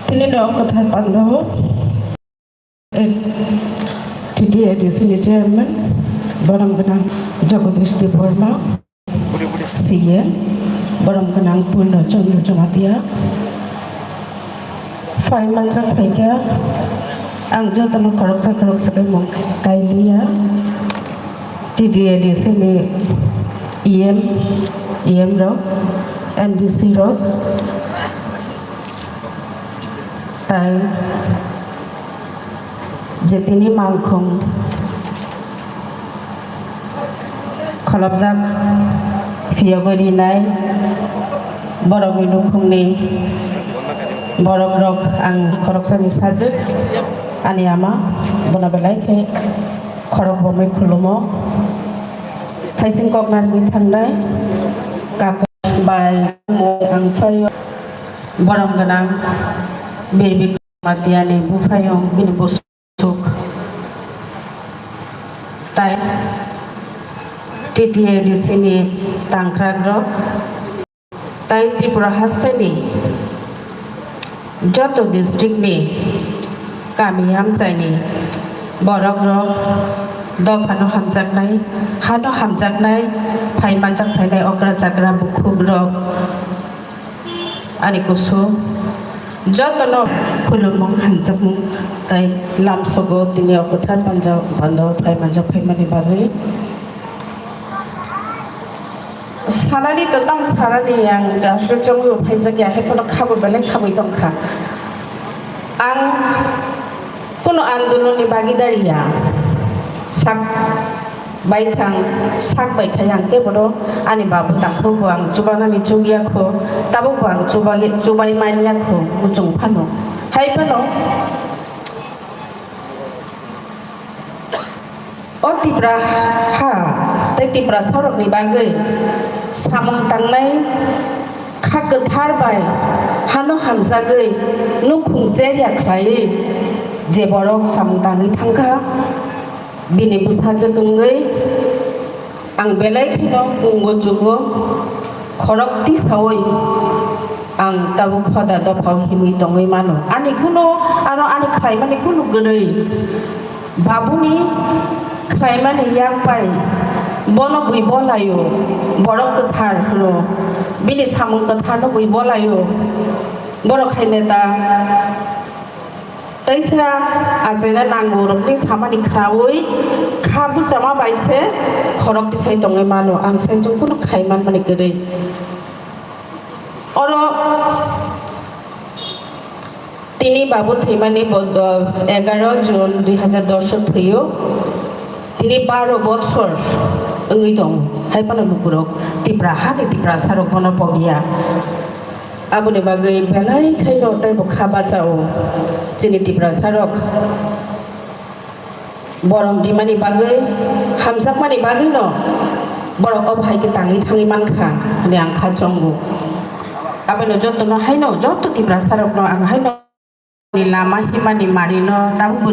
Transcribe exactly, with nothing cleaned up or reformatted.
Tini no kwthar pandao, eh, T T A D C ni chairman, borom gwnang Jagadish Debbarma, C M, borom gwnang Purno Chandra Jamatia, phai manjak phaikha, ang jotono khoroksa khoroksa khe mung kailiya, T T A D C ni E M, E M rok, M D C rok, tai je tini mangkhung kholopjak phiyogwi rinai borokni nukhungni borokrok ang khoroksani sajwk ani ama bono belai khe khorok bomwi khulumo. Thaising kok narwgwi thangnai kaka bai ang phaio borom gwnang Birbik Matiani buphayung bini busuk tai T T A D C ni tangkrakrok tai Tripura hasteni joto district ni kami hamchai ni borok rok dophano hamjaknai, hano hamjaknai, phai manjak phainai okra chakra bukhuk rok ani kusu jotono khulumung hamjakmung tai lamsogo tini o kwthar panja bando phai manjak phaimani bagwi. Sanani to tamo sanani ang jasle chongwi phaijak ya, hai phano khabo belai khabwi tongkha. Ang kuno andolonni bagwi dariya. Sak baithang, sak bai khai ang kebono ani babu tangkhulbo ang chubanani chukya kho, tabukbo ang chubagi-, chubai manya kho, muchung phano. Hai phano. O Tipra ha tei Tiprasarokni bagwi samung tangnai kha kwthar bai hano hamjagwi nukhung cherya khlaiwi je borok samung tangwi thangkha, bini bwsajwk wngwi ang belai kheno kungo jugo. Khorok tisaui ang tabuk hoda dophao himwi tongwi mano. Ani kunu, ano ani khlaimani kunu kwrwi. Babuni khlaimani yak bai bono bui bolaio, borok kwthar hwno, bini samung kwtharno bui bolaio. Borok hai neta. Teisa achaina nango rokni samani khraui kha bwchama bai se khorok tisai tongwi mano, ang saichung kunu khai manmani kwrwi. Oro tini babu thwimani bo-, bo-, egaro June dui hazar dos o thwio. Tini baro bochor wngwi tongo. Hai phano lukurok Tipra hani Tiprasarok bono pogya. Aboni bagwi belai khaino teibo kha bachao chini Tiprasarok. Borom rimani bagwi, hamjakmani bagwino borok obo hai khe tangwi thangwi mankha hwnwi ang kha chongo. Abono jotono haino, joto Tiprasarokno ang haino ni lama himani manwino tabukbo